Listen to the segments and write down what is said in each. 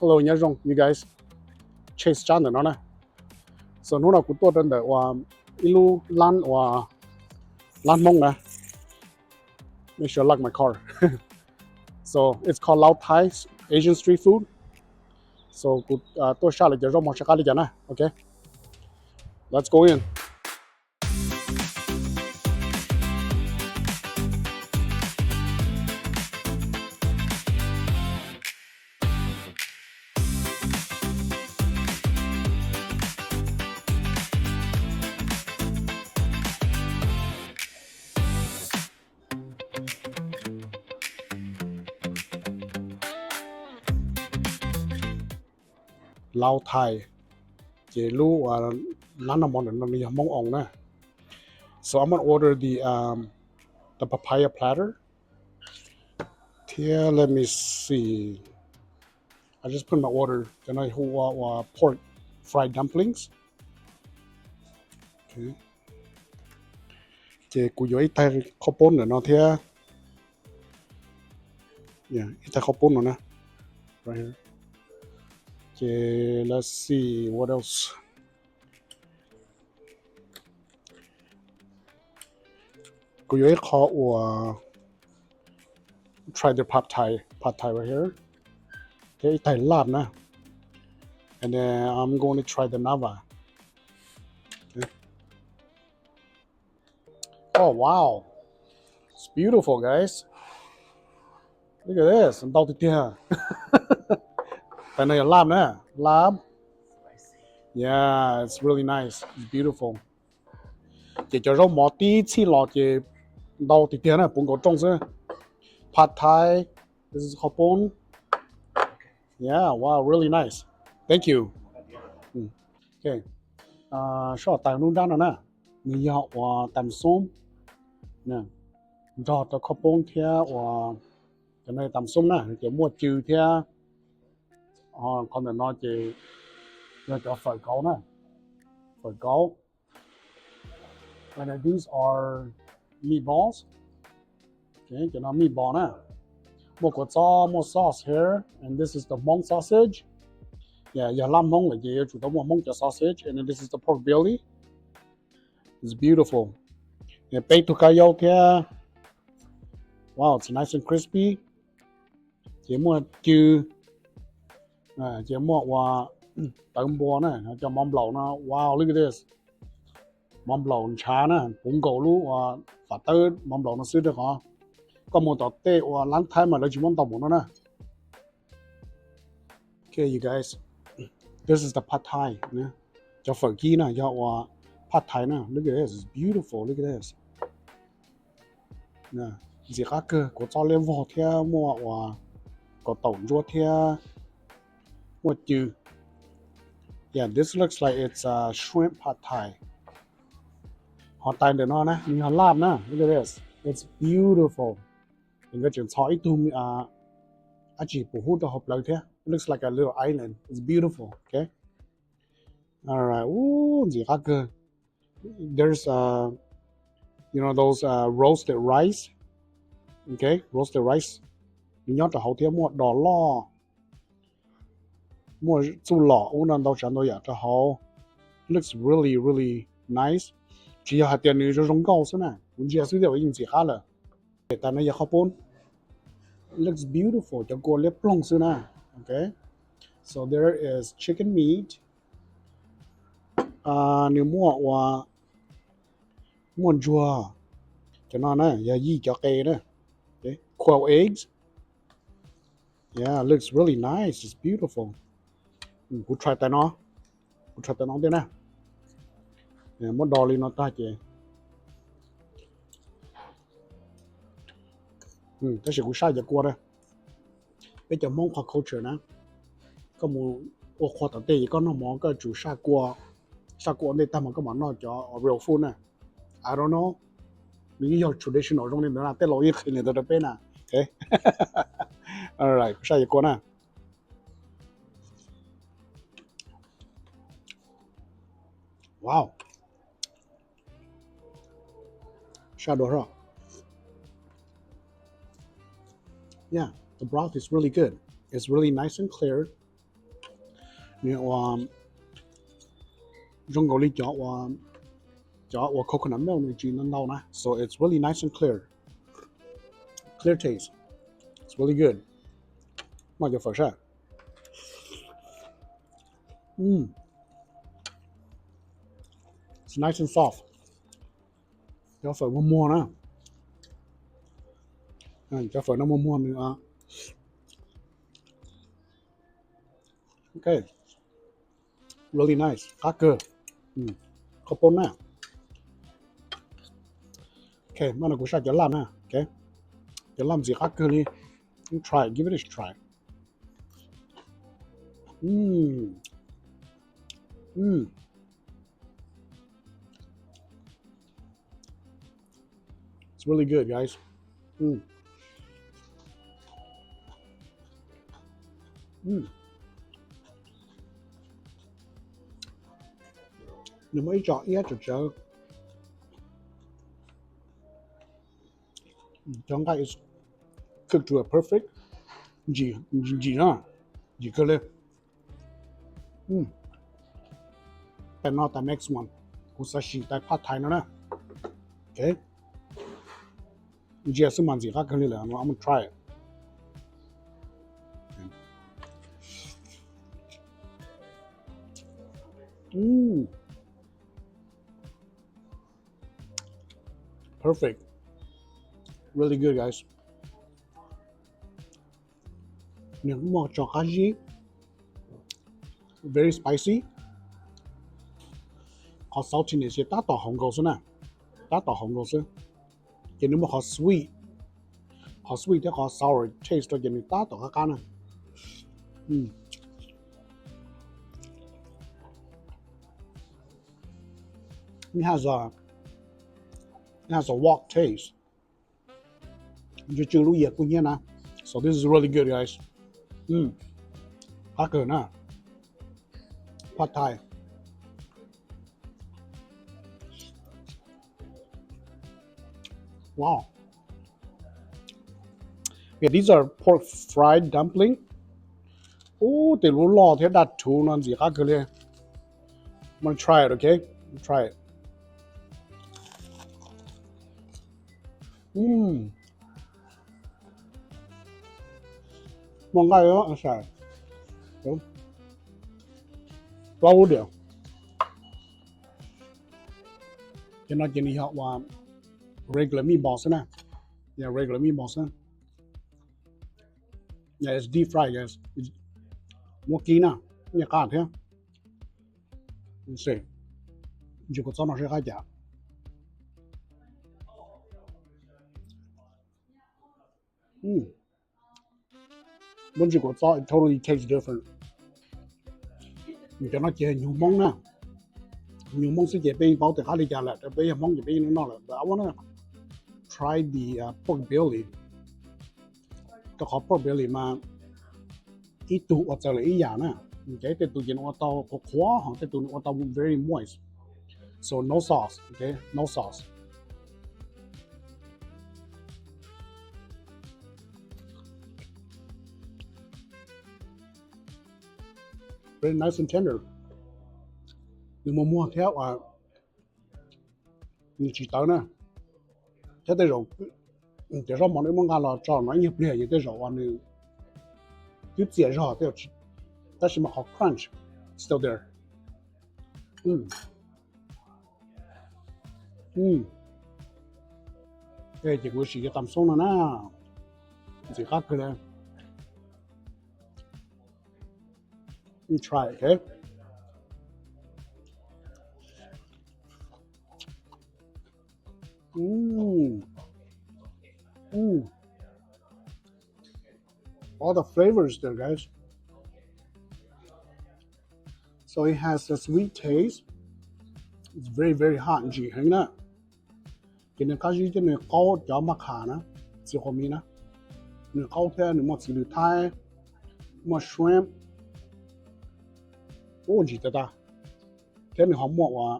Hello, nyob zoo you guys. Chase Tsab ntawm no na. So hnub no kuv tuaj rau ntawm uas ib lub lab uas lab Hmoob na. Make sure I lock my car. So it's called Lao Thai Asian street food. So kuv tuaj saj lawv cov zaub mov saj qab li cas na. Okay. Let's go in. Lao Thai. Ces lub uas lab no mov ntawm no nws yog Hmoob owned na. So I'm gonna order the um, the papaya platter. Thiab let me see. I just put my order. Cov no hu ua ua pork fried dumplings. Okay. Ces kuv yuav ib tais qhaub poob ntawm no thiab. Yeah, ib tais qhaub poob no na. Right here. Ces let's see what else. Kuv yuav ib qho uas try the pad thai, pad thai right here. Thiab ib tais lab na. And then I'm going to try the nava. Okay. Oh wow, it's beautiful, guys. Look at this, ntau tiag tiag. Tais no yog lab na, lab. Yeah, it's really nice, it's beautiful. Ces cov zaub mov tib txhij los ces ntau tiag tiag na, puv nkaus rooj xwb. Pad thai, this is qhaub poob. Yeah, wow, really nice. Thank you. Okay. Soj tais nruab nrab no na, nws yog uas tam xoob nrog rau qhaub poob thiab uas cov no tam xoob na, ces muaj cw thiab. Qhov ntawm no ces yog cov fawm kauv na, fawm kauv. And then these are meatballs. Okay, cov no meatball na. Muaj kua txob, muaj sauce here, and this is the Hmong sausage. Yeah, yog lab Hmoob lawm ces yuav tsum tau muaj Hmoob cov sausage, and then this is the pork belly. It's beautiful. Peb tug kab yaub thiab. Wow, it's nice and crispy. Ces muaj cw, ces muaj ua tawv npua na, cov mov nplaum no. Wow, look at this. Mov nplaum ntshav na, puv nkaus lub ua fam tawb mov nplaum no xwb rau qhov koj mus tom tej ua lab Thaib mas lawv tsis muab ntau npaum no na. Okay, you guys, this is the pad thai. Cov fawm kib na yog ua pad thai na. Look at this, it's beautiful, look at this. Ntxim qab kawg, kua txob liab vog thiab muaj ua kaus taum ntsuab thiab muaj cw. Yeah, this looks like it's a shrimp pad thai. Ho tais ntawm no na, nws yog lab na. Look at this, it's beautiful. Nkawd tseem txhos ib tug dab tsi pum hub rau hauv plawv thiab. It looks like a little island, it's beautiful. Okay. All right, ntxim qab kawg. There's uh, you know those uh, roasted rice. Okay, roasted rice. Nws nyob rau hauv thiab muaj dos loj, muaj txuj lom ub no ntau tsav ntau yam rau hauv. Looks really really nice. Tsis yog hais tias nws zoo zoo nkauj xwb na, kuv ntsia xwb thiaj yeej ntxim qab lawm. Tais no yog qhaub poob. Looks beautiful, cov kua liab ploog xwb na. Okay, so there is chicken meat. Nws muaj ua, muaj ntsuag, cov no na yog yij cov qe na. Quail eggs. Yeah, looks really nice, it's beautiful. Kuv try tais no, kuv try tais no thiab na. Muab do li no tag ces, tab sis kuv saib cov kua na. Peb cov Hmoob qhov culture na, koj mus ua qhua tom tej es koj noj mov koj tsum saj kua, saj kua ua ntej tag mas koj mam noj cov real food na. I don't know, nws yeej yog traditional zoo li ntawd na, tej laus yeej qhia li ntawd rau peb na. Kuv saib cov kua na. Wow. Saj dua hlo. Yeah, the broth is really good. It's really nice and clear. Nws ua zoo nkaus li cov ua, cov ua coconut milk nws tsis ntau ntau na, so it's really nice and clear, clear taste, it's really good. Noj cov fawm sab. Mm. It's nice and soft. Cov fawm muag muag na. Cov fawm no muag muag nws. Ok, really nice, qab kawg. Qhov poob na. Ok, mas no kuv saib cov laj na. Ok, cov laj ntxim qab kawg li. Try, give it a try. Mm. Mm. It's really good, guys. Mm. Mm. Nws muaj ib co iab tsawv tsawv. Cov nqaij is cooked to a perfect. Ntsim, ntsim na, ntsim kawg li. Tais no tais next one, kuv xav sim tais pad thai no na. Ok, ntsia xwb mas ntxim qab kawg li lawm, I'm gonna try it. Mm. Perfect. Really good, guys. Nws muaj tso qab zib, very spicy. Qhov saltiness ces tab tom hauv nkaus xwb na, tab tom hauv nkaus xwb. Ces nws muaj qhov sweet, qhov sweet thiab qhov sour taste rau ces nws tab tom qab qab na. It has a, it has a wok taste. Ntsw tsw lub yias kub hnyiab na. So this is really good, guys. Qab kawg na. Pad thai. Wow. Okay, these are pork fried dumpling. Ub, tej lub loj thiab daj rhuv no ntxim qab kawg li. I'm gonna try it, okay? Try it. Mm. Muaj nqaij os, plaub lub diam. Ces no ces nws yog ua regular meatball xwb na. Yog regular meatball xwb. Yeah, it's deep fried, guys. Muab kib na, nyiaj qab thiab. Ntsis kuv txob no seb qab cas. Muab ntsis kuv txob, it totally tastes different. Cov no ces nyuag Hmoob na, nyuag Hmoob xwb ces peb yeej paub tias qab li cas lawm, peb yog Hmoob ces peb yeej noj lawm. But I wanna try the uh, pork belly. Rau qhov pork belly mas ib tug ua txawv lawm ib yam na. Okay, tej tus ces nws ua tau qhuav qhuav, ho tej tus nws ua tau very moist. So no sauce, okay, no sauce. Very nice and tender. Nws muag muag thiab uas nws tsis tawv na. Thiab tej zaum cov zaub mov nws muab nqa los tso no ib nyuag pliag ces tej zaum uas nws twb txias zog, tab sis mas qhov crunch still there. Ces kuv sim cov tam xoob no na, ntxim qab kawg li. Try, okay? Mm. Mm. All the flavors there, guys. So it has a sweet taste. It's very, very hot, ntsim heev na. Ces nws qab zib thiab nws qaub cov maj qham na, txiv qhuav miv na. Nws qaub thiab nws muaj txiv lws thaib, muaj shrimp. Ub, ntsim tag tag. Thiab nws ho muaj uas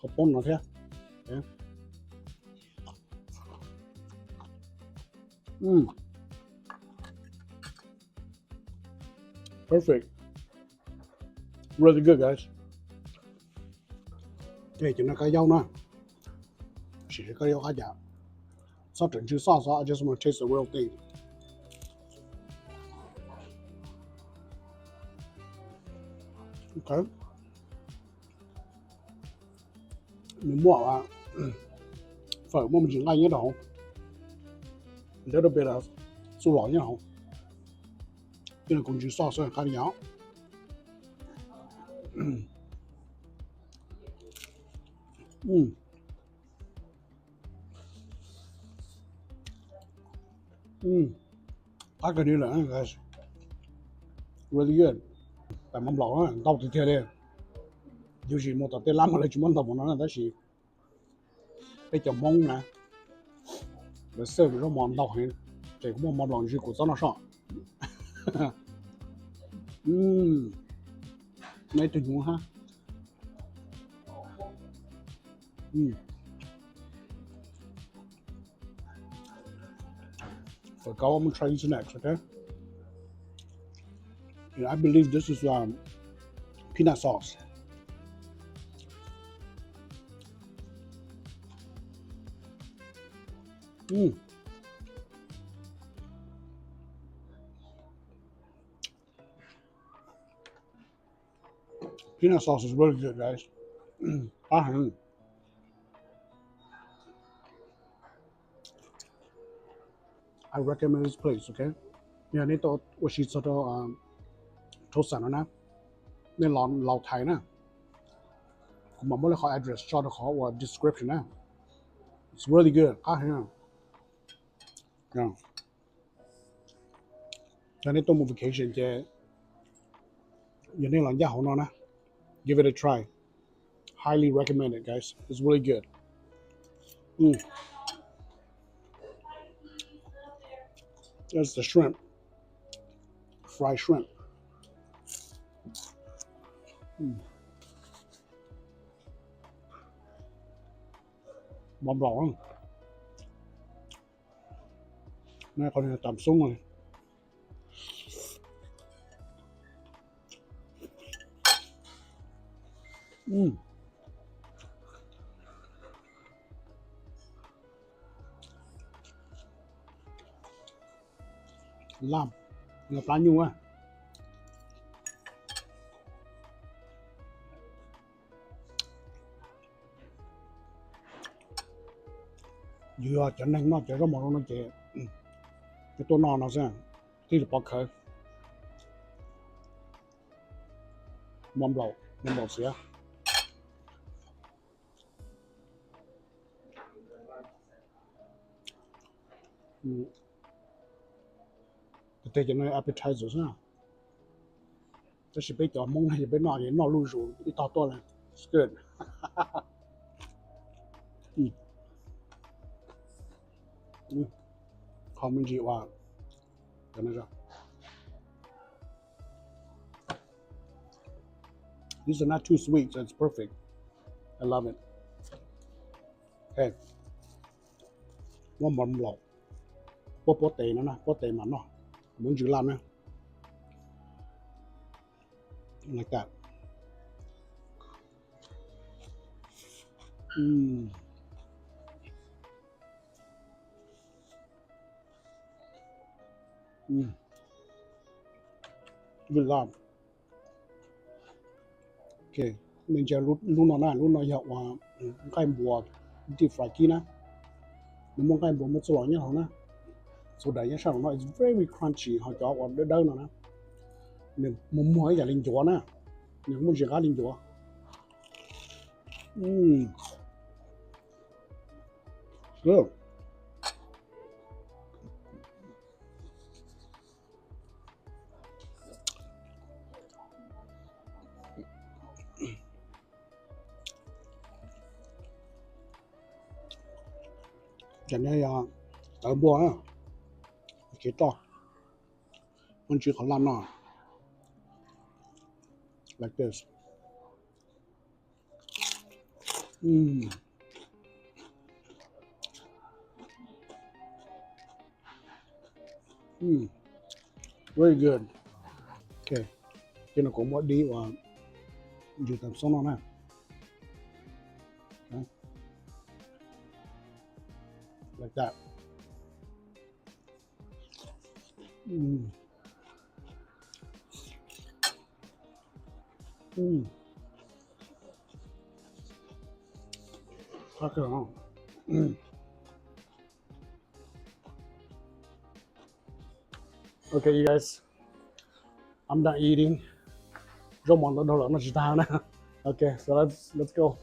qhov poob no thiab. Perfect. Really good, guys. Ces no kab yaub na, sim seb kab yaub qab cas. Txhob rawm ntsws sauce, I just want to taste the real thing. Okay. Nws muaj fawm, muaj me ntsis nqaij nyob rau hauv, little bit of txuj lom nyob hauv. Tej no kuv ntsws sauce xwb, qab li yog. Qab kawg li lawm, really good. Tais Hmoob Nplog ntau tiag tiag li. Yus tsis mus tom tej lab mas lawv tsis muab ntau npaum no na, tab sis peb cov Hmoob na, lawv xawb kuv zaub mov ntau heev, ces kuv muaj mov Nplog ntsws kuv txob noj soj. Neb tus hnyuv hab. Phawv kaub, I'm gonna try this next, okay? And I believe this is um, peanut sauce. Mm. Peanut sauce is really good, guys. Qab heev. I recommend this place, okay? Yog nej tau ua si txog rau Thoob Xam no na, nej los Laus Thais na, kuv mam muab lawv qhov address tso rau qhov uas description na. It's really good, qab heev. Yog nej tuaj mus vacation ces yog nej los ncaj hauv no na, give it a try. Highly recommend it, guys. It's really good. Mm. That's the shrimp. Fried shrimp. Mm. Mov nplaum. Qhov no tam xoob li. Laj, plab nyuj a. Yus yog cov neeg noj cov zaub mov zoo no ces yuav tuaj noj no xwb, tij laug pov khawv. Mov nplaum, mov nplaum xiav. Tes cov no appetizer xwb, tab sis peb cov Hmoob no yog peb noj es noj luj zus ib tog tuaj li. It's good. Qhov me ntsis uas These are not too sweet, so it's perfect. I love it. Okay. Muab mov nplaum, puab puab tes no na, puab tes mam noj, muab ntsws laj na. Like that. Good love. Ok, nej ntsia lub no na, lub no yog uas nqaij npuas deep fry kib na. Nws muaj nqaij npuas muaj txuj lom nyob hauv na. Txhua daim nyob sab hauv no, it's very crunchy, ho cov uas dawb dawb no na, nws muag muag ib yam li ncuav na, nws muaj ntsis qab li ncuav. Cov no yog tawv npua, kev roj, muab ntsws qhov laj no, like this. Very good. Ok, ces no kuv muab dib uas Ntsis tam xoob no na. Like that. Mm. Mm. Qab kawg. Mm. Okay, you guys, I'm done eating. Zaub mov ntau dhau lawm, noj tsis tag na. Okay, so let's let's go.